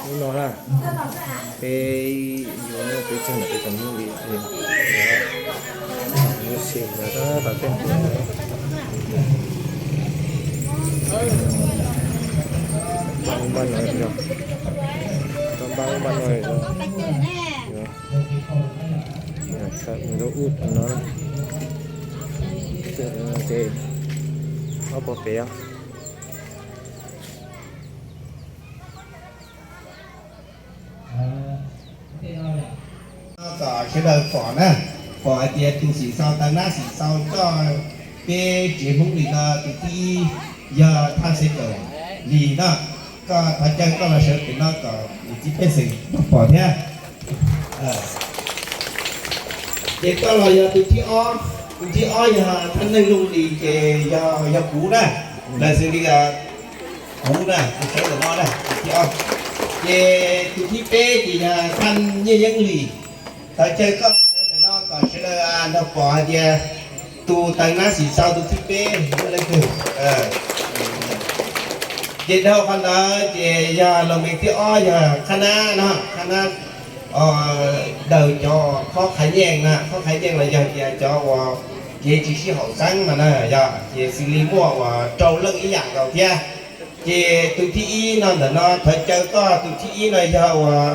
Hnub no na, peb yuav muaj peb txog ntawm peb tsoom Hmoob li, yuav mus sim lawv tab tom tej ntawd. Npaj no, npaj no, nws lub ub no, ces ob pog pem os. Kom sawv daws pom na, pom hais tias tus xim xaus taw nab xim xaus coj peb tsev Hmoob Lis no tus thib ib yog Thaj Xeeb Kaum Lis no. Koj thov caw koj los sawv pem no kom niam txiv pej xeem pom thiab. Ces koj los yog tus thib ob, tus thib ob yog Thaj Neej Zoo Lis ces yog, yog kuv na, lawv xws li kuv na, kuv sawv ntawm no na, tus thib ob. Ces tus thib peb ces yog Thaj Nyiaj Yeeb Lis. Thov caw koj sawv ntawm no kom sawv daws nrog pom hais tias tus taw nab xim xaus tus thib peb yog leej twg. Ces dhau qhov ntawd ces yog los me thib ob yog Qhab Nab no, Qhab Nab daws cov khob qhav nyeej na, khob qhav nyeej los yog tias cov uas kev tsis sib haum xeeb mas na yog, ces xws li muaj uas rau leej ib yam nkaus thiab. Ces tus thib ib no ntawm no thov caw koj tus thib ib no yog uas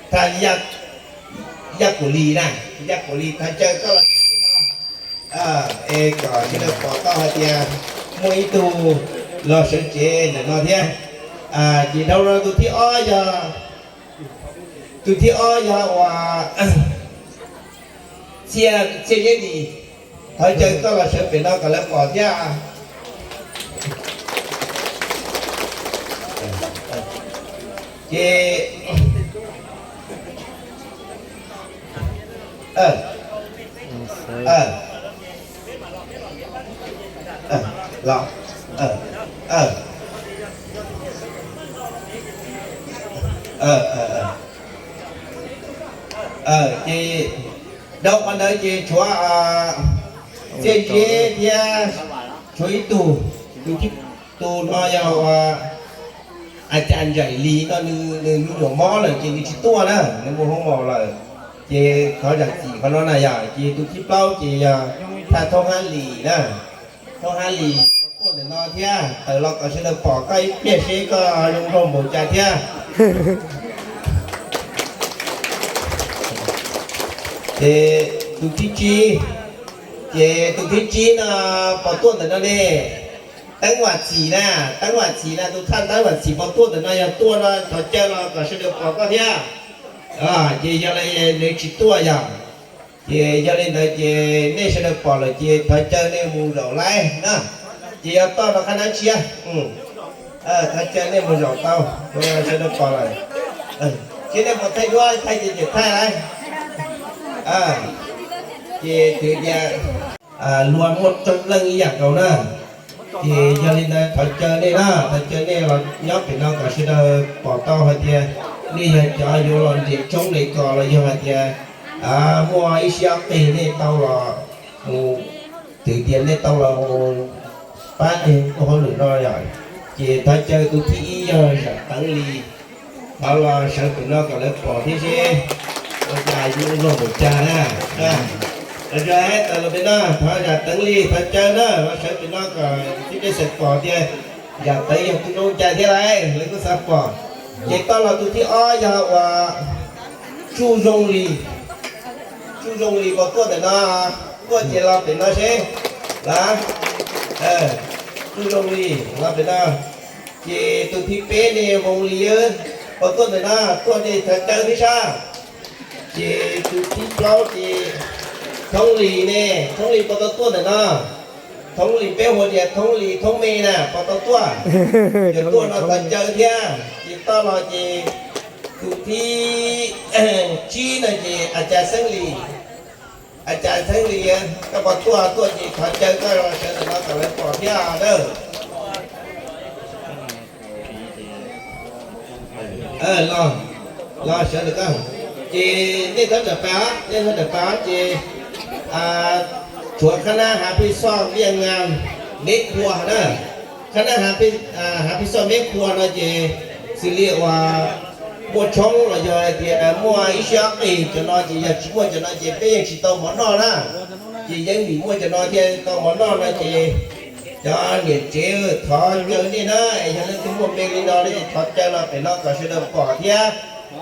Thaj Yaj Kuam Lis na, Yaj Kuam Lis thov caw koj los no, es kom sawv daws pom tau hais tias muaj ib tug los sawv tsev ntawm no thiab. Ces dhau no tus thib ob yog, tus thib ob yog uas Txhiaj, Txhiaj Yeeb Lis, thov caw koj los sawv pem no kom lawv pom thiab. Ces los, ces dhau qhov ntawd ces tshuav Txhiaj Ziab thiab tshuav ib tug, tus, tus no yog A Cas Ntsaim Lis no, nws me nyuam mob lawm ces nws tsis tuaj na, nws mus hoo maum lawm. Ces thov zam txim qhov no na yog, ces tus thib plaub ces yog Thaj Thoob Hab Lis na. Thoob Hab Lis tuaj ntawm no thiab, tawm los kom sawv daws pom koj ib pliag seb koj zoo nkauj npaum cas thiab. Ces tus thib tsib, ces tus thib tsib no puas tuaj ntawm no ne? Teeb Vam Txhim na, Teeb Vam Txhim na, tus thaj Teeb Vam Txhim puas tuaj ntawm no? Yog tuaj no thov caw los kom sawv daws pom koj thiab. Ces yog li nws tsis tuaj yog, ces yog li ntawd ces nej sawv daws pom lawm ces thov caw nej mus zaum lawm na. Ces yog toj rau qab nab tshiab, thov caw nej mus zaum tau, sawv daws pom lawm. Ces nej puas thaij duab, thaij ces ces thaij lawm. Ces twb tias luag muaj tsoob leej ib yam nkaus na. Ces yog li ntawd thov caw nej na, thov caw nej los nyob pem no kom sawv daws pom tau hais tias nej yog cov yuav los nres tshoob nres kos los yog hais tias muaj ib siab qig nej tau los mus, twb tias nej tau los mus pab tes ua hauj lwm no yom. Ces thov caw tus thib ib yog Zam Teev Lis, thov los sawv pem no kom lawv pom thiab seb ua cas yuav luag npaum cas na. Los tawm los pem no, thov Zam Teev Lis thov caw na los sawv pem no kom tib peb xeem pom tias Zam Teev yog tus zoo cas thiab lawm, lawv kuj xav pom. Ces toj los tus thib ob yog uas Tsuj Zoo Lis. Tsuj Zoo Lis puas tuaj ntawm no? Tuaj ces los pem no seb. Los, Tsuj Zoo Lis los pem no. Ces tus thib peb ne Voos Lis, puas tuaj ntawm no? Tuaj ces thov caw thiab sab. Ces tus thib plaub ces Thoob Lis ne, Thoob Lis puas tau tuaj ntawm no? Thoob Lis, peb hu tias Thoob Lis Thoob Me na, puas tau tuaj? Yog tuaj no thov caw thiab. Ces toj los ces tus thib tsib no ces A Cas Xeeb Lis. A Cas Xeeb Lis, koj puas tuaj? Tuaj ces thov caw koj los sawv ntawm no kom lawv pom thiab na. Los, los sawv ntawm koj. Ces nej thov rawm pab, nej thov rawm pab ces tshuav qhab nab Hav Pej Xoj Viaj Ngas Meb Khua na. Qhab nab Hav Pej Xoj Meb Khua no ces xws li uas muaj tshoob los yog hais tias muaj ib siab qis cov no ces yog tsis muaj cov no ces peb yeej tsis tau mov noj na. Ces Yeeb Vim muaj cov no thiaj tau mov noj no ces cov niam tsev thov caw nej na, es yog leej twg muaj npe li no no ces thov caw los pem no kom sawv daws pom thiab.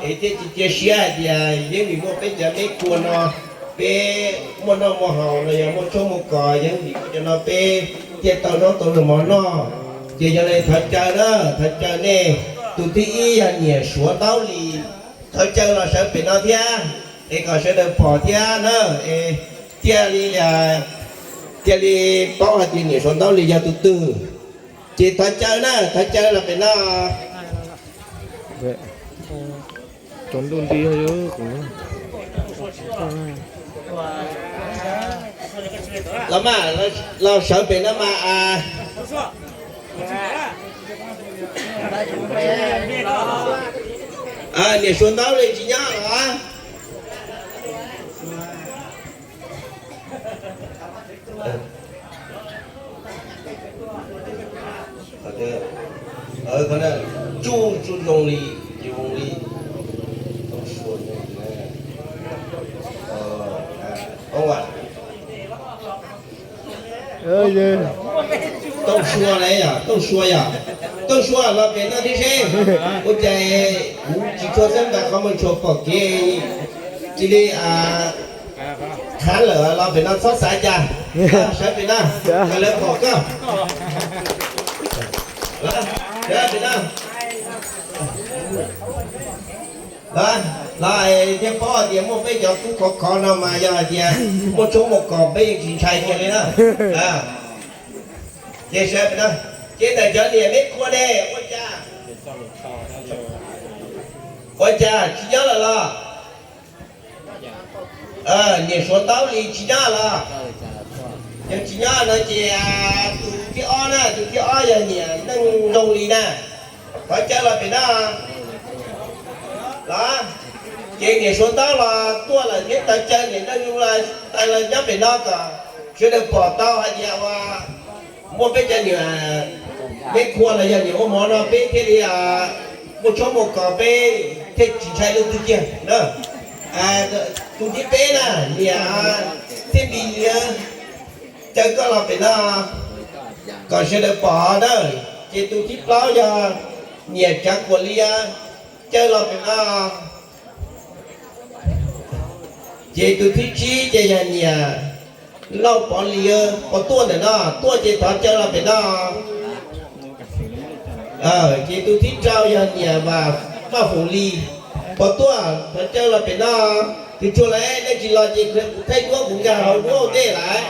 Es thiaj tsis cia siab hais tias Yeeb Vim muaj peb cov neb kua no, peb muaj noj muaj haus los yog muaj tshoob muaj kos, Yeeb Vim muaj cov no peb thiaj tau zaub tau mov noj. Ces yog li thov caw na, thov caw nej, tus thib ib yog niam Suav Ntaub Lis, thov caw los sawv pem no thiab, es kom sawv daws pom thiab na, es thiaj li, thiaj li paub hais tias niam Suav Ntaub Lis yog tus twg. Ces thov caw na, thov caw los pem no. Los mas, los sawv pem no mas. Niam Suav Ntaub Lis tsis nyob los? Tsuj, Tsuj Zoo Lis, Zoo Lis. Tooj Sua, Tooj Sua yog, Tooj Sua los pem no thiab seb. Ua cas kuv tsis tshua xeeb npas qhov muag tshua pom kev, cia li khav lawm los pem no txhob xav cas. Sawv pem no, kom lawv pom koj. Sawv pem no. Los thiaj paub hais tias muaj peb cov kub khov khov no mas yog hais tias muaj tshoob muaj kos peb yeej tsis ntshai kiag li na. Ces sawv pem no, ces ntawm cov niam meb kua ne, ua cas, ua cas tsis nyob lawm los? Niam Suav Ntaub Lis tsis nyob los? Yog tsis nyob no ces tus thib ob na, tus thib ob yog niam Neej Zoo Lis na. Thov caw los pem no los. Ces niam Suav Ntaub los tuaj lawm thiab, thov caw niam Neej Zoo los, los nyob pem no kom sawv daws pom tau hais tias ua muaj peb cov niam meb kua los yog niam ua mov no peb thiaj li muaj tshoob muaj kos peb thiaj tsis ntshai leej twg kiag na. Tus thib peb na, niam Txhiaj Npis Liab, caw koj los pem no kom sawv daws pom na. Ces tus thib plaub yog niam Tsav Kuam Liab, caw los pem no. Ces tus thib tsib ces yog niam Lauj Pov Lis, puas tuaj ntawm no? Tuaj ces thov caw los pem no. Ces tus thib rau yog niam Vaj Foom Lis, puas tuaj? Thov caw los pem no. Tus tsuag lawm, nej tsis los ces kuv thaij duab kuv nkag hauv duab ua ntej lawm.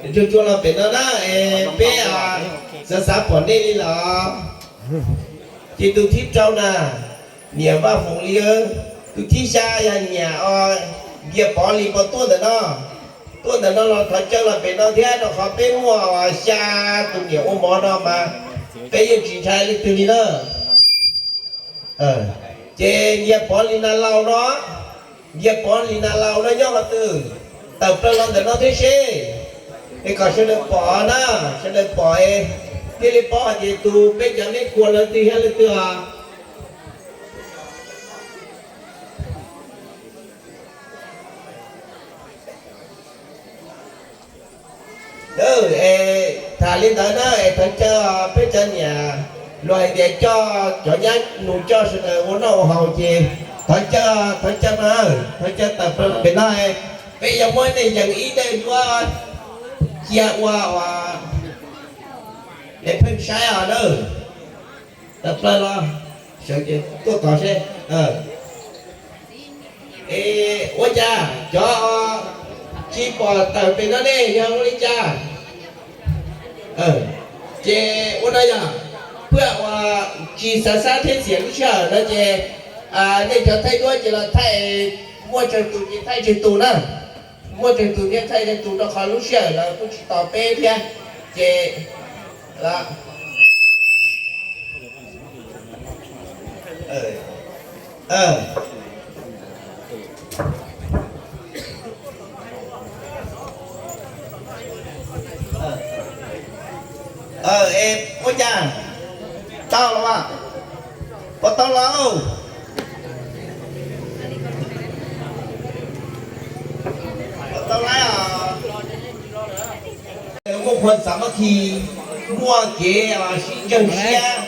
Tus tsuag tsuag los pem no na, peb xav xav pom nej li los. Ces tus thib rau na, niam Vaj Foom Lis, tus thib xya yog niam Nkiag Pov Lis, puas tuaj ntawm no? Tuaj ntawm no los thov caw los pem no thiab, rau qhov peb muaj xya tus niam ua mov no mas peb yeej tsis ntshai leej twg li na. Ces Nkiag Pov Lis Nas Laus no, Nkiag Pov Lis Nas Laus no nyob qhov twg? Tawm plaws los ntawm no thiab seb, es kom sawv daws pom na, sawv daws pom thiaj li paub hais tias tus peb cov neb kua leej twg thiab leej twg os. Tham li ntawd na, es thov caw peb cov niam, luag hais tias coj cov nyab nus coj sawv daws ua noj ua haus ces thov caw, thov caw mas, thov caw tawm plaws pem no. Peb yuav muab nej yees ib daim duab cia ua es pheej saib os na. Tawm plaws los, sawv ces tuaj tod seb. Es ua cas cov tsis pom tawm pem no ne, yog ua li cas? Ces ua no yog, peb uas tsis xav xab thiab txiam lub sij hawm no ces nej cov thaij duab ces los thaij, muaj tsawg tus ces thaij tsawg tus na. Muaj tsawg tus thiaj thaij tsawg tus, rau qhov lub sij hawm lawv kuj tsis tos peb thiab. Ces ua cas tau los as? Puas tau lawm? Puas tau lawm? Muaj qhuas xav mab khi, muaj kev sib ntseeg siab,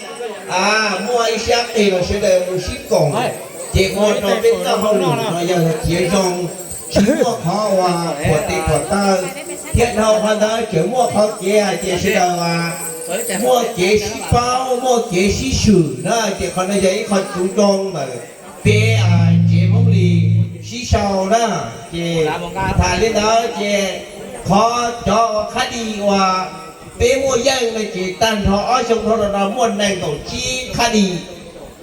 muaj ib siab qis los sawv daws mus sib koom, ces ua rau peb txoj hauj lwm no yog khiav zoo, tsis muaj qhov uas phuam tes phuam taw, thiab dhau qhov ntawd tseem muaj qhov kev hais tias sawv daws muaj kev sib paub, muaj kev sib swm na, ces qhov no yog ib qho tsuv ntoo ntawm peb tsev Hmoob Lis sib sau na. Ces tham li ntawd ces qhov cov Khab Dis uas peb muaj yeej no ces tag nrho ob xyoo dhau los no muaj nees nkaum tsib Khab Dis,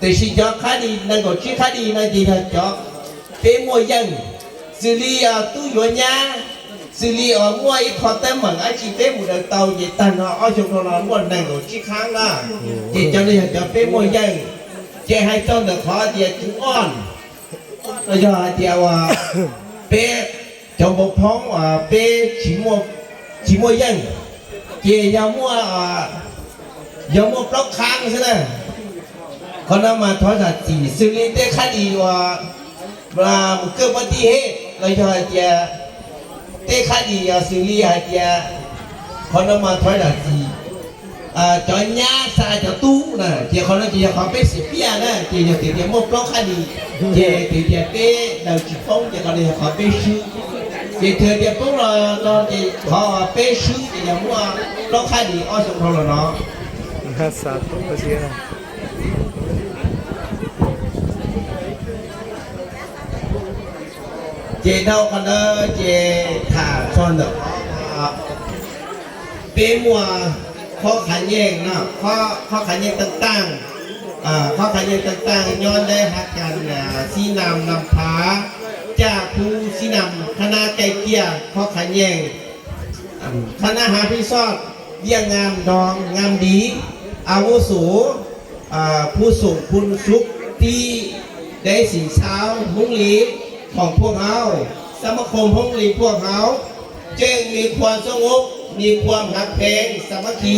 tiam sis cov Khab Dis nees nkaum tsib Khab Dis no ces yog cov peb muaj yeej, xws li tub yuav nyab, xws li uas muaj ib qho teeb meem dab tsi peb mus daws tau ces tag nrho ob xyoo dhau los muaj nees nkaum tsib khab na. Ces cov no yog cov peb muaj yeej, ces hais txog ntawm qhov tias tsuv oj, yog hais tias uas peb cov npau phoob peb tsis muaj yeej, ces yog muaj, yog muaj plaub khab xwb na. Qhov no mas thov zam txim, xws li tej Khab Dis uas mus kawj pob tij hej los yog hais tias tej Khab Dis xws li hais tias, qhov no mas thov zam txim, cov nyab xa cov tub na, ces qhov no ces yog qhov peb xiam piaj na, ces yog tias muaj plaub Khab Dis, ces tias peb daws tsis poob ces qhov no yog qhov peb swb. Ces thaum tias poob los no ces qhov peb swb ces yog muaj plaub Khab Dis ob xyoo dhau los no. Ces dhau qhov ntawd ces tham txog ntawm peb muaj qhob qhav nyeej, qhob qhav nyeej teej taaj, qhob qhav nyeej teej taaj nyob ntawm hav kas xib nam nam phav, caj kub xib nam, qhab nab kaij kiaj qhob qhav nyeej, qhab nab hav phij xoj, viaj ngam nrog ngam ntiv, a vuj xum, phu xum phu sub tib, deb xim xauv Hmoob Lis, thoom phuaj hauv, xab mab khoo Hmoob Lis phuaj hauv, ceej ni khua xoob ub ni khua hnav pheej xab mab khi,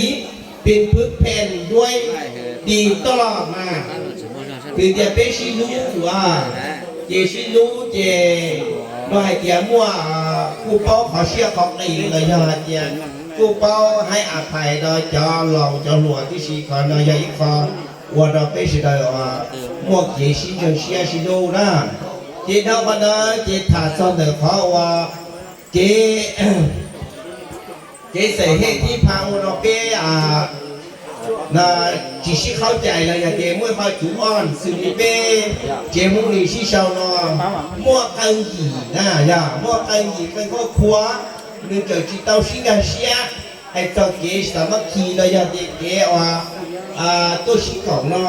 pin phwb pheej duab di toj los mas, vim tias peb sib hlub, ces sib hlub ces luag hais tias muaj kuj paub qhov siab qhov qis los yog hais tias kuj paub haib a phais rau cov laus cov hluas tib si, qhov no yog ib qho ua rau peb sawv daws muaj kev sib ntseeg siab sib hlub na. Ces dhau qhov ntawd ces tham txog ntawm qhov uas kev kev xem hej thib pha ua rau peb tsis sib qhaub cai los yog tias muaj ib qho tsuv oj xws li peb tsev Hmoob Lis sib sau no muaj qee yim na, yog muaj qee yim qee khuab khua, nws txawm tsis tau sib nkag siab hais txog kev xav mab khi los yog tias kev uas tuaj sib koom no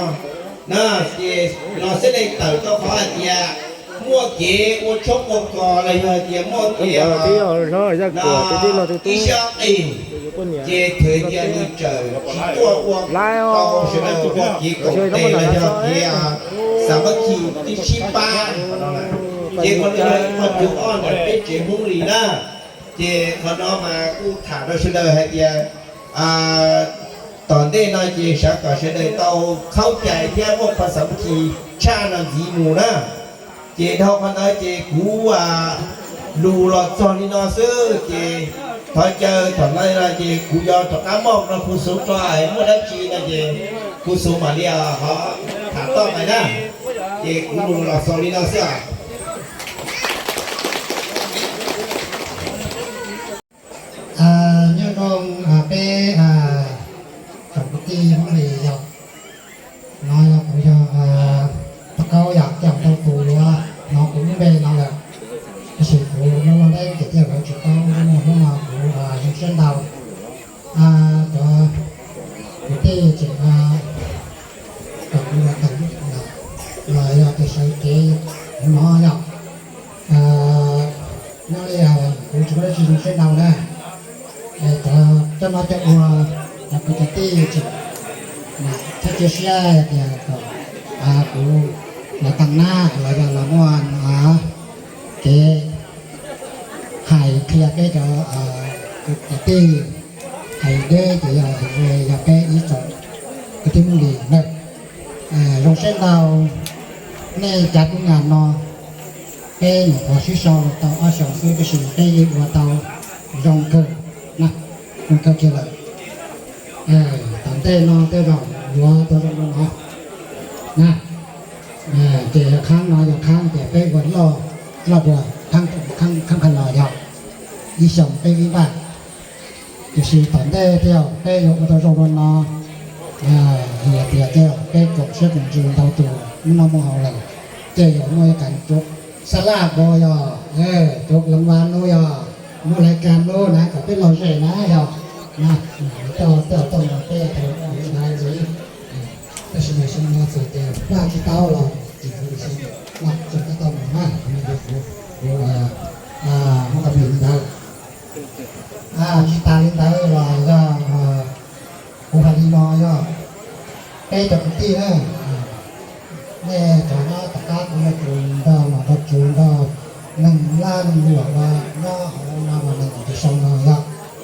na, ces los xeb dej tawm rau qhov hais tias muaj kev ua tshoob ua kos los yog tias muaj kev ib siab qis, ces thaum tias nws txawm tsis tuaj ua tau sawv daws muaj kev koom tes los yog kev xav mab khi twb sib pab. Ces qhov no yog ib qho tsuv oj ntawm peb tsev Hmoob Lis na. Ces qhov no mas kuj tham rau sawv daws hais tias tom ntej no ces xav kom sawv daws tau qhaub cai thiab muaj qhov xav mab khi tshaj no ntxiv mus na. Ces dhau qhov ntawd ces kuv lus los txog li no xwb, ces thov caw thaum no ces kuv yuav rov qab moj rau kuv xub tso, muaj dab tsi no ces kuv xub mam li ho tham toj pais na. Ces kuv lus los xaus li no xwb. Nyob zoo peb tsoom kwv tij Hmoob Lis yom, no yog kuv yog Paj Kaub yom, coj tau tus yuav hnov kuv lub npe no lawm, tab sis kuv lub npe ces thiaj kuv tsis paub, lub npe Hmoob no kuv zoo siab ntau. Cov kwv tij tseem kom kuv los teem los yog tias sawv kev no yom. Nyob li kuv tsis muaj dab tsi zoo siab ntau na. Cov coj noj coj ua, cov kwv cov tij tseem thiab cia siab tias kom kuv los tag nab los yog los muaj kev hais qhia peb cov kwv cov tij, hais deb ces yog yog peb ib tsoom kwv tij Hmoob Lis na. Zoo siab ntau, nej cov tub nyam no, peb nyuam qhuav sib sau los tau ob xyoos xwb tab sis peb yeej ua tau zoo kawg, zoo kawg kiag lawm. Tom ntej no tej zaum yuav tau zoo no na. Ces yog khab no yog khab tias peb ua loj, loj dua, khab qha los yog ib xyoos peb ib npaj. Tiam sis tom ntej tej zaum peb yuav ua tau zoo dua no, vim hais tias tej zaum peb koom siab koom ntsws ntau tus muaj noj muaj haus lawm, ces yuav muaj ib qhov sab laj npo yog, cov leej vas no yog, muaj lais kas no na kom peb lom zem na yog, coj tej zaum tau mus peb yuav tau ua li ntawd ntxiv. Tab sis mas xyoo no txawm tias npaj tsis tau los tsis tau mus na, tsis tau mus na, kuv muab qhov npis li ntawd. Tsis tas li ntawd los yog kuv hais li no yog peb cov kwv tij na, nej cov nyob tom qab kuv yog tus nrog los nrog tus nrog neeg laj neeg luam uas nyob hauv no los neeg uas tus sau no yog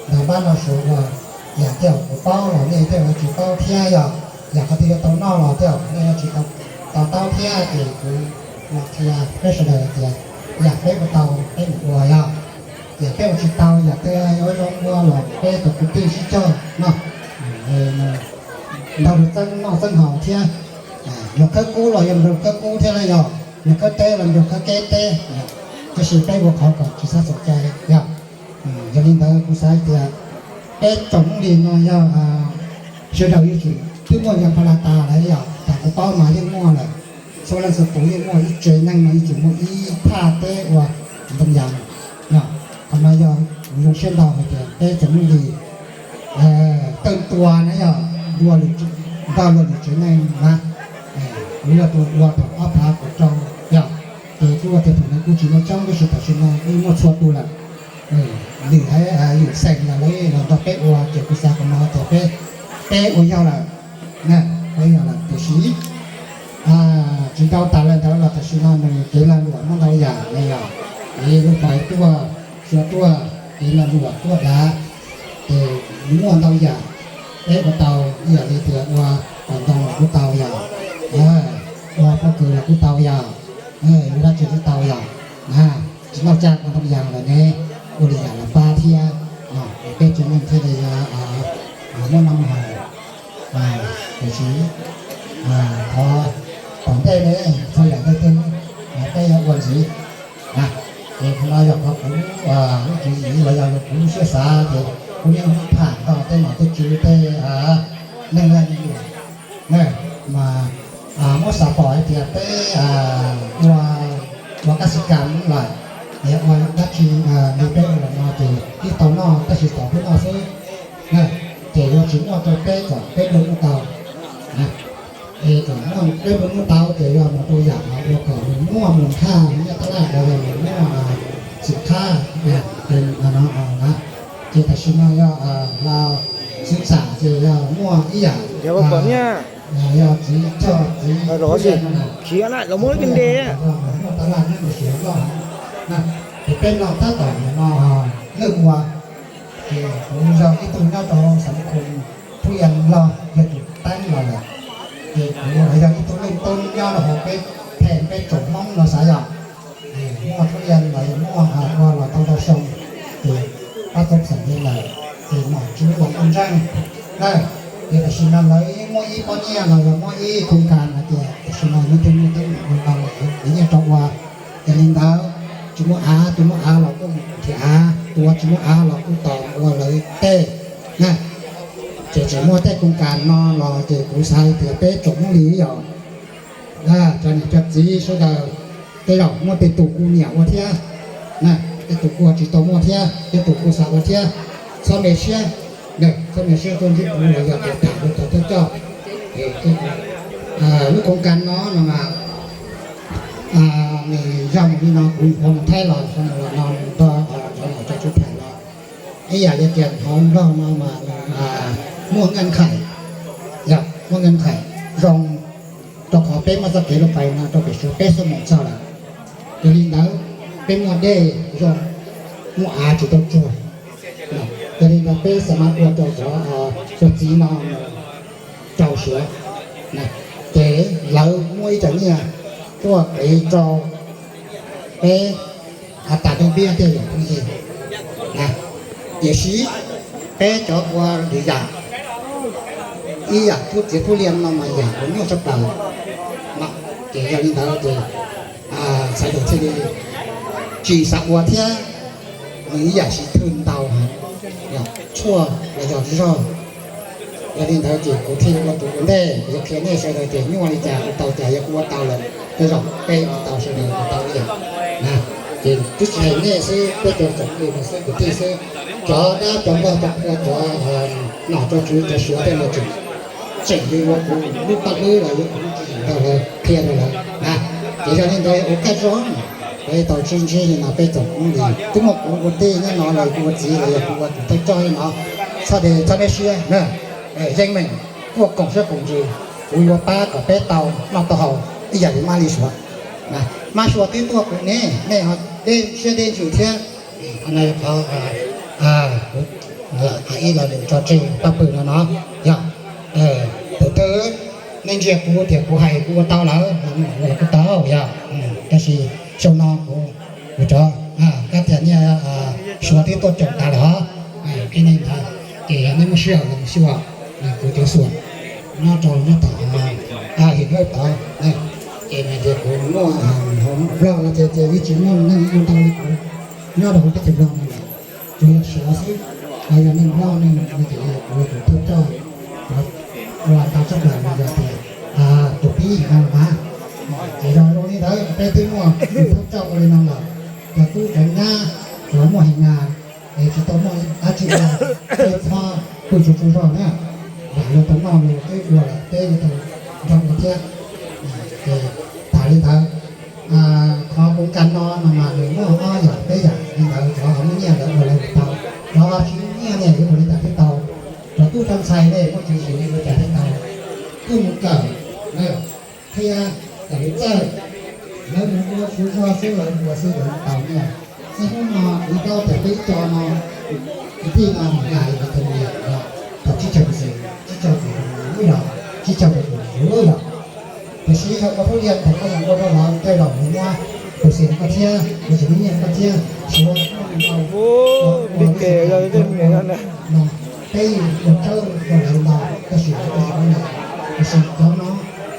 nrog npab nrog suav uas yam tej zaum kuv paub los nej tej zaum yuav tsis paub thiab yog yam qhov twg yuav tau noj los tej zaum nej yuav tsis tau taub thiab ces kuv los qhia peb sawv daws tias yam peb ua tau peb mus ua yog, yam peb ua tsis tau yam twg yuav zoo ua los peb tus kwv tij sib cog no. Nrog luag txeeb noj txeeb haus thiab, luag khawb kub los yog nrog khawb kub thiab na yog, luag khawb teb los nrog khawb teb, tab sis peb ua qhov kom tsis txhob txhaum cai yog. Yog li ntawd kuv xav tias peb tsoom Hmoob Lis no yog sawv daws yeej tseem twb muaj yam pha la tas lawm yog, tas kuv paub mas yeej muaj lawm. Txhua leej txhua tus yeej muaj, ib tsev neeg no yeej tseem muaj ib thaj teb ua ntoo yas. Qhov no yog kuv zoo siab ntau hais tias peb tsoom Hmoob Lis tawg ntua na yog, nrog luag lwm tsev neeg na, kuv yog tus ua thaum ob phav kaum rau yog, ces kuj ua tias thaum ntawd kuj tsis muaj coob tab sis tam sim no kuj muaj txhua tus lawm. Lwm haiv lwm xeem los lawv los nrog peb ua ces kuv xav qhov no tias peb, peb ua yog lawm, peb yog lawm tiam sis tsis ntau tas li ntawd los tam sim no nws kev lag luam muaj ntau yam na yog, kev lub pais tuaj, xyuas tuaj, kev lag luam tuaj dav, ces muaj ntau yam, peb ua tau ib yam li tias ua qos ntoo los kuj tau yog, ua pob kws los kuj tau yog, ua dab tsi kuj tau yog, tsis noj tsab ua ntoo yas lawm ne, ua li yam los pab thiab, peb tsev neeg thiaj li muaj noj muaj haus. Tiam sis qhov tom ntej ne txhua yam tej twg peb yuav ua ntxiv. Ces qhov no yog qhov kuv lub tswv yim los yog kuv lub siab xav ces kuv yeej tham nrog tej nom tej tswv tej neeg laj neeg luam mas muab xav pom hais tias peb ua, ua kab xi kas lawm, es ua dab tsi li peb ua los no ces ib tau noj tab sis tom peb noj xwb. Ces yuav tsis muaj rau peb kom peb nplua nuj tau. Es kom peb nplua nuj tau ces yog mus rau yam ua kom mus muaj mus thaj nyiaj tab laj los yog mus muaj xim khab, ces tam sim no yog hla xwb xam ces yog muaj ib yam, yog txiv cog txiv khiav na, muaj tab laj nyob rau sim loj, ces peb no tab tom no lwj ua. Ces kuv yog ib tug nyob rau xeev Khoos, Thub Yas Log yog tus teeb los lawm. Ces kuv yog ib tug leej tub nyob rau hauv peb phem peb tsoom Hmoob no xav yog muaj Thub Yas los yog muaj ua los tau ntau xyoo, ces pab txob xeem li lawm, ces nom tswv uas muaj ntseeg na, ces tam sim no lawv muaj ib pob nyiaj los yog muaj ib khoos kas hais tias tam sim no muaj tej muaj teeb meem ua tau lawm, lawv nyiaj rau ua. Yog li ntawd, tsis muaj av, tus muaj av los kuj mus nrhiav av, tus tsis muaj av los kuj tos ua lawv tej na. Ces tseem muaj tej khoos kas no los ces kuv xav hais tias peb tsoom Hmoob Lis yog cov niam cov txiv sawv daws, tej zaum muaj tej tus kuj nyiam ua thiab, tej tus kuj tsis tau muaj thiab, tej tus kuj xav ua thiab, txhob me siab, txhob me siab tuaj ntsib kuv los yog tias tham rau cov coj coj. Lub khoos kas no no mas nws yog mus li no, kuv nyuam qhuav mus Thaib los, los no nrog cov nom cov tswv tham los, ib yam li tias hauv Nplog no mas muaj nkees khais, yog muaj nkees khais zoo, rau qhov peb muaj txoj kev lub pais no rau pem Suav peb xuab moos txog lawm. Yog li ntawd, peb muaj dej zoo, muaj av tsis tau tsuag. Yog li ntawd peb xav mas ua rau cov tuag txiv no rau Suav, ces lawv muaj ib co nyiaj tuaj kev rau peb tas ntuj npiab thiab yog phooj ywg. Tiam sis peb cov ua lwm yam, ib yam tub txiav tub liam no mas yam uas nyuaj tshaj plaws no, ces yog li ntawd ces sawv daws thiaj li tsis xav ua thiab, nws ib yam siv thwj ntau heev, tshuaj los yog zog. Yog li ntawd ces kuv thiaj li ua tus ua ntej yuav qhia nej sawv daws tias nyuaj li cas ua tau cas, yog kuv ua tau lawm tej zaum peb ua tau sawv daws ua tau ib yam. Ces twb tsis hais nej xwb, peb cov tsoom kwv tij xwb, cov dab cov npog cov qhua cov nom cov tswv cov suav tej no tseem, tseem yuav ua kuv lub paj hlwb los yuav kuv lub tswv yim ntawd lawv qhia rau lawv na. Ces yog li ntawd ua kaj zoo, peb tau sib ntsib li no peb tsoom kwv tij, twb muaj kuv ua tij nyob no los kuv ua txiv los yog kuv ua tus thawj coj li no, txhob de txhob neb siab na. Yeej meem, tuaj koom siab koom ntsws, kuv yuav pab kom peb tau noj tau haus ib yam li mab li suav. Mab suav twb tuaj kuv ne, nej ho deb siab deb ntsws thiab. Qhov no yog qhov kuv hais ib lo lus tso tseg paj pwg no no yog, tus twg nej ntsia kuv tias kuv hais kuv ua tau lawm los kuv tau yog, tab sis xyoo no kuv, kuv rov, kab tias nyiaj suav twb tuaj coom tas lawm hov, qhia nej ntawd, ces yog nej muaj sij hawm los xyuas kuv cov xuam nyob rau nyob tom him npawb tod, ces hais tias kuv muaj hauv Nplog no ces yeej tsis muaj neeg ua ntau li kuv nyob rau hauv teb chaws Nplog no lawm, tsuas yog suav xwb. Yog neeg Nplog neeg no ces yog kuv tus thawj coj ua ntau tshaj plaws no yog tias tus pib no mas. Ces yog zoo li ntawd peb twb muaj tus thawj coj ua li no lawm, cov tub cov nyab cov muaj heev na, es tsis tau muaj dab tsi ua, peb txhob pw tsaug tsaug zog na, vam luag tau noj luag twb ua lawm peb yuav tau nrog ua thiab. Ces tas li ntawd, qhov koom kas no no mas nws muaj ob yam peb yam li ntawd, cov ho muaj nyiaj lawv ua lawv tau, cov ho tsis muaj nyiaj ne yuav ua li cas thiaj tau, cov tub rog ntxhais ne muaj tswv yim li ua cas thiaj tau, tuaj mus kawm, qhia, kom lawv txawj, lawv mus ua tsuv zog xwb lawv ua xwb lawv tau nyiaj. Niaj hnub no kuv paub tias peb cov no, kwv tij no hais tias thaum tsib caug percent, tsib caug percent lub yog, tsib caug percent lub yog. Tiam sis yog ua tub liam thaum koj yog ua rau lawv tej zaum nws muab percent koj thiab, nws tsis muab nyiaj koj thiab, suav ua li peb ua txawj rau lawv ntau, tab sis lawv tsis muab nyiaj. Tiam sis cov no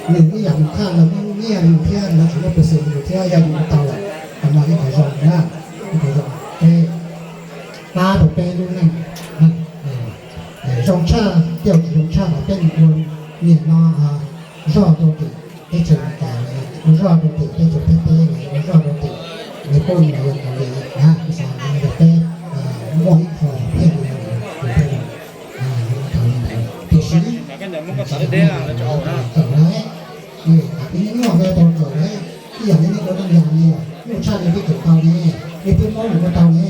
nws ib yam mus khaj lawv muab nyiaj nws thiab lawv tsis muab percent nws thiab yog nws ua tau lawm, qhov no ib qho zoo na, ib qho zoo peb pab rau peb lub neej. Zoo tshaj, tej zaum tsis zoo tshaj los peb mus ua niam no zog rau tim teb chaws Amelikas, ua zog rau tim teb chaws Thaib teb, ua zog rau tim Nyij Pooj los yog Kaus Lim na, kuv xav hais tias peb muaj ib qho thiaj li tus thiaj li tau li ntawd. Tiam sis tawm lawm, tawm lawm, ib nyuag vaj tau tawm lawm, ib yam li nej ua neej yog li nyuaj tshaj li peb tseem tau ne, nej twb muab mus ua tau ne.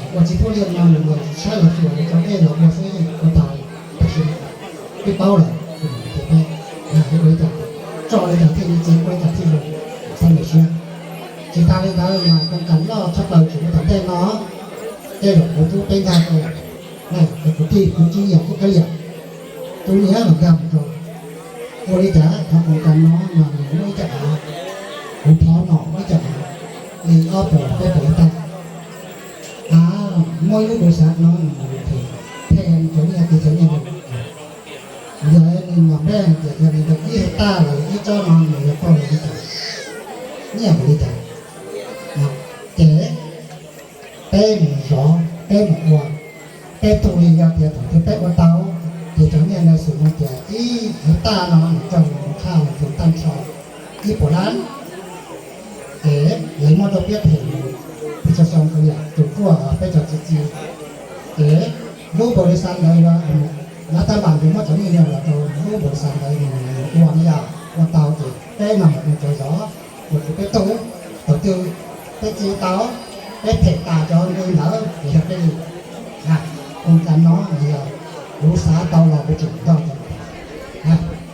Ua txiv tuab liam no nws saib los xyuas nws tso dej los ua xwb ua tau, tab sis peb paub lawm, peb ua li cas, tso li cas thiaj li txiv, ua li cas thiaj zoo, xav ntawm siab. Tsis tas li ntawd mas koom kas loj tshaj plaws tseem ua tom ntej no, tej zaum kuv twb peb nkag rau, kuv tij kuv tsis yog kuv kab liam, kuv niam los nkag mus rau. Ua li cas qhov koom kas no mas nws muaj ib cov av, kuv thov nom muaj ib cov av li ob puas peb puas ib tag, av muaj ib lub pus xav no, them cov nyiaj, kev cov nyiaj, yog nws nom npej tias yog li ntawd ib hais taj los ib tsob no nws yog tau li cas, nyiaj npaum li cas, ces peb mus zov, peb mus ua, peb tug li yog tias thaum twg peb ua tau, ces cov nyiaj ntawd xws li tias ib hais taj no nws raug mus tshaj los tus tag nrho ib puas lab, ces lawv muab rau peb them mus, peb tso xyoo tus yam tus ruaj peb cov txiv txiv, ces lub npaum li xav ntawd, lab tab npam nws muab cov nyiaj no los rau lub npaum li xav ntawd mus ua na yom, ua tau ces peb no mus ua cov zov, ua tus peb tug, thaum twg peb txiv tau, peb them tas cov nqi ntawd ces yog peb li. Koom kas no yog kuv xav tau los kuv tseem nrog cov,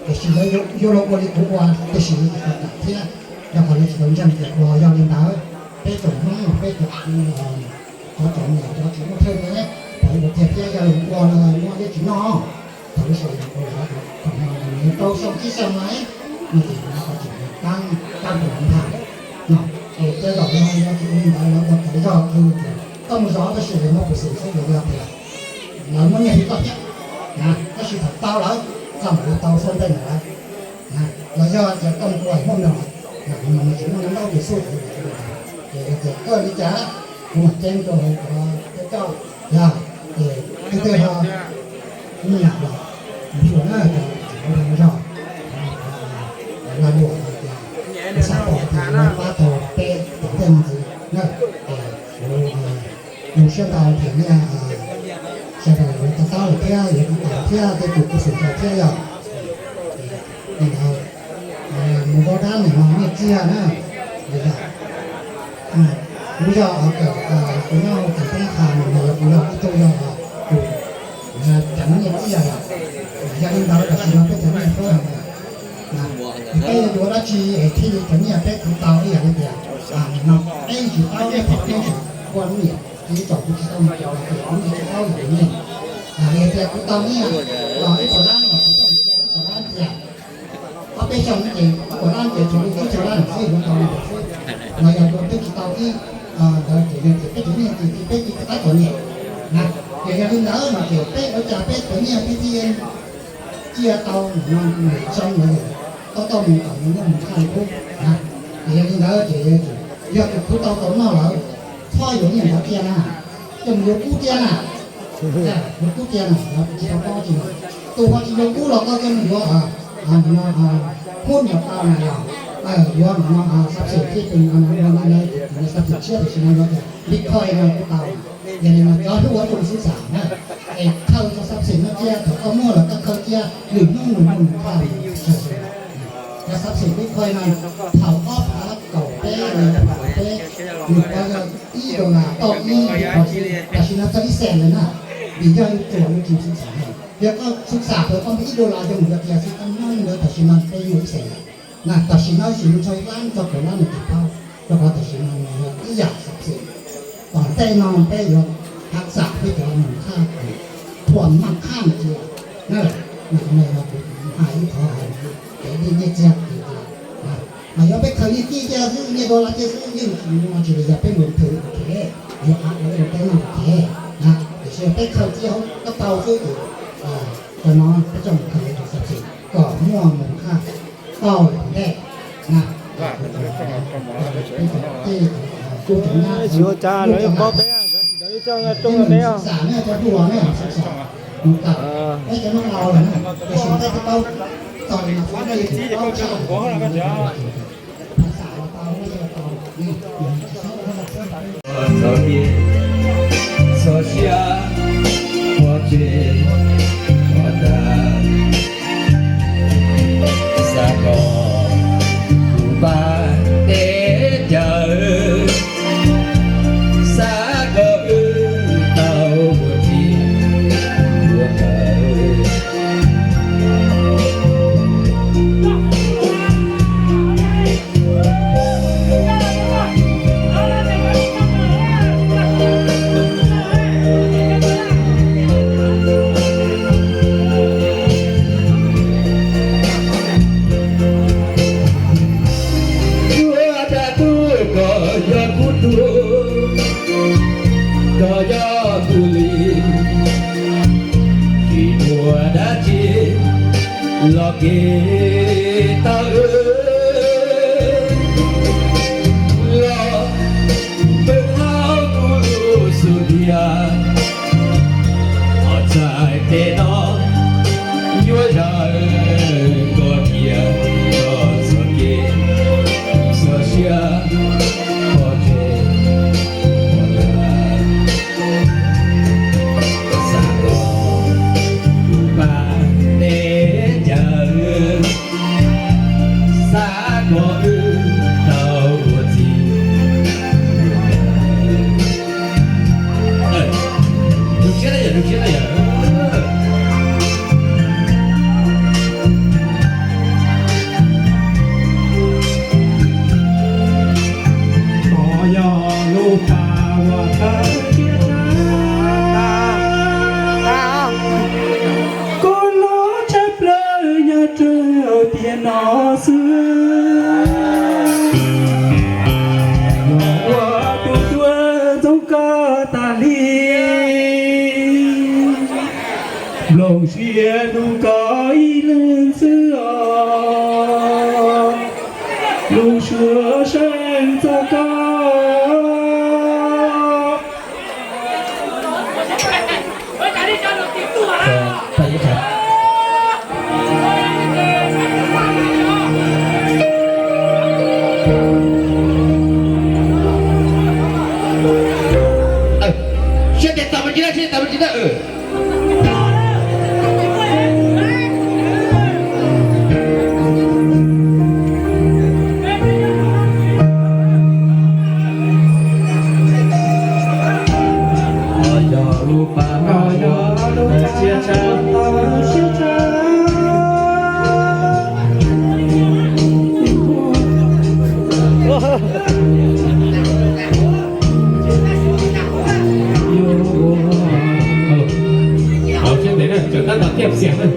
tiam sis lawv yuav los ua li kuv ua tiam sis lawv tsis tau kam thiab, rau qhov lawv tsis tau ntseeg tias ua yog li ntawd, peb tsoom Hmoob los peb cov, cov tsoom niam cov tsis muaj thawj ne, thaum ua tiag thiab yog ua no muaj dab tsi noj, thaum lub sij hawm ua kom no nws rau xyoo tsib xyoo no, No ces no tau tseem tab tab tus nthav no, es tej zaum no yog tsis ua li ntawd lawv ua kev zog ua tias koj mus zov tab sis lawv muab kuv xwm xwb los yog tias lawv muab nyiaj rau koj thiab na, tab sis thaum tau lawm koj mam li tau xub npej ntawd lawm, los yog tias koj mus ua hauj lwm no, no tsis muaj ntaub tus xub ces yog li ntawd. Ces yog tias koj li cas kuv mam ceeb rau hauv cov coj coj yog es twg twg ho nyiam los mus xyuas na, cov tseem ua zog lag luam los tias kuv xav pom tias lawv pab tau peb tom ntej no ntxiv na, es kuv zoo siab ntau tias nej sawv daws yuav to taub lawm thiab yuav to taub thiab tej tus kuj xum rau thiab yog li ntawd. Mus zaub dab nim no nyiaj txiag na, li yog kuv yog kawm kuv nyob hauv tsev teb qha nim no yog kuv yog ib tug yog tus cov nyiaj txiag yom. Yog li ntawd tam sim no peb cov nyiaj txiag peb yuav yuav dab tsi es thiaj li cov nyiaj peb thiaj tau ib yam li tias nim no peb tsis paub nej pom peb tsis ua niam tsis txom kuv tsis tau mus kawm los ces kuv yeej tsis paub yam li nej. Yog tias kuv tau nyiaj los ib puas lab los kuv coj mus cia ib puas lab cia ob peb xyoos no ces ib puas lab ces tsuas li ib puas lab xwb yuav tau li ntawd xwb. Los yog yuav twb tsis tau ib ntawd ces yog tias peb cov nyiaj ces peb cia peb tab tom nyiam na. Ces yog li ntawd no ces peb ua cas peb cov nyiaj peb thiaj cia tau nim no mus xyoo ntawd tau tau mus kom mus noj mus khaj li qub na. Ces yog li ntawd ces yog tias kuv tau tau noj lawm, txhob yuav nyiaj ntawd cia na, coj mus yuav kub cia na. Yuav kub cia na, tsis tau paub tsis na. Tus ho tsis yuav kub los koj coj mus yuav nim no hub nyuam tau na yog yuav nim no xab xim thiab tus nim no xab xim tshiab tam sim no yuav tias Bitcoin no kuj tau. Yog li no cov hlub ua zoo xwb xam na, es khaws cov xab xim no cia thaum koj muaj los koj khaws cia lwm hnub nws muaj nws khaj li. Cov xab xim Bitcoin no thaum ob phav kaum peb li phav peb nws pab yog ib dollar tau ib, tam sim no txog ib xees lawm na, vim yog yus tsuam yus tsis xwm xam na. Yog koj xwm xam thaum koj muaj ib dollar yog mus yog tias xwb koj nyob li ntawd tam sim no peb yog ib xees lawm na. Tam sim no ib xees yus txog ib lab txog kaum lab nws tsis paub, rau qhov tam sim no nws yog ib yam xab xim. Tom ntej no peb yuav hav xam peb cov nus khaj, thuam maj khaj cia na. Mas qhov no yog kuv hais ib qho hais kev dij nyiaj txiag ces tias, mas yog peb khaws nyiaj txiag xwb nyiaj dollar txiag xwb yeej tsis muaj tsis li yog peb mus thwv ua kev, yog qhov ua ua teb no ua kev na, tiam sis yog peb khaws txiag hauv koj tau xwb ces cov no peb coj mus khaws ua tus xab xim kom muaj mus khaj tau tom ntej na. Tsis ua cas, lawv yeej paub peb, lawv yeej coj rooj rau peb os. Txhua siab pov tseg pov tag, xav kom kuv pab teb chaws, xav kom wb tau ua txij ua nkawm. Tuaj dab tuaj kom yog kuv tuaj, kom yog kuv li, tsis muaj dab tsi los kev tau wb los pw hauv kuv lub xub ntiag, thov txais tej no nyuaj zaws koj tiag, koj txoj kev txhua siab pov tseg pov tag, xav kom kuv pab teb chaws, xav kom wb tau ua txij. Zoo siab na yom, zoo siab na yom. Thov yog lub pas uas thawj tiaj tag, koj los tshaj plaws nyob rau tiam no xwb. Tias nug koj ib leeg xwb os, lub suab seej txog koj. Siab tes tawm mus tsis tawm, siab tes tawm mus tsis tawm. Hauv siab ntev na, tseem tab tom thiaj xiam na.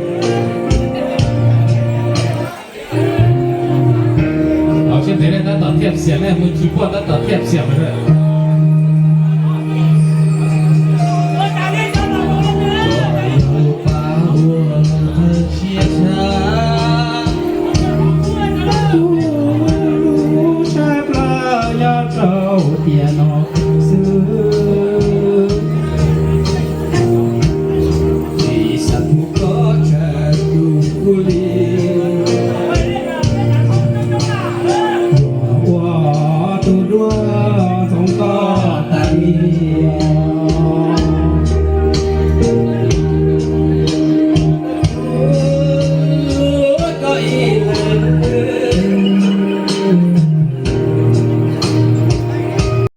Hauv siab ntev na, tab tom thiaj xiam na, mus tsis puag tab tom thiaj xiam na.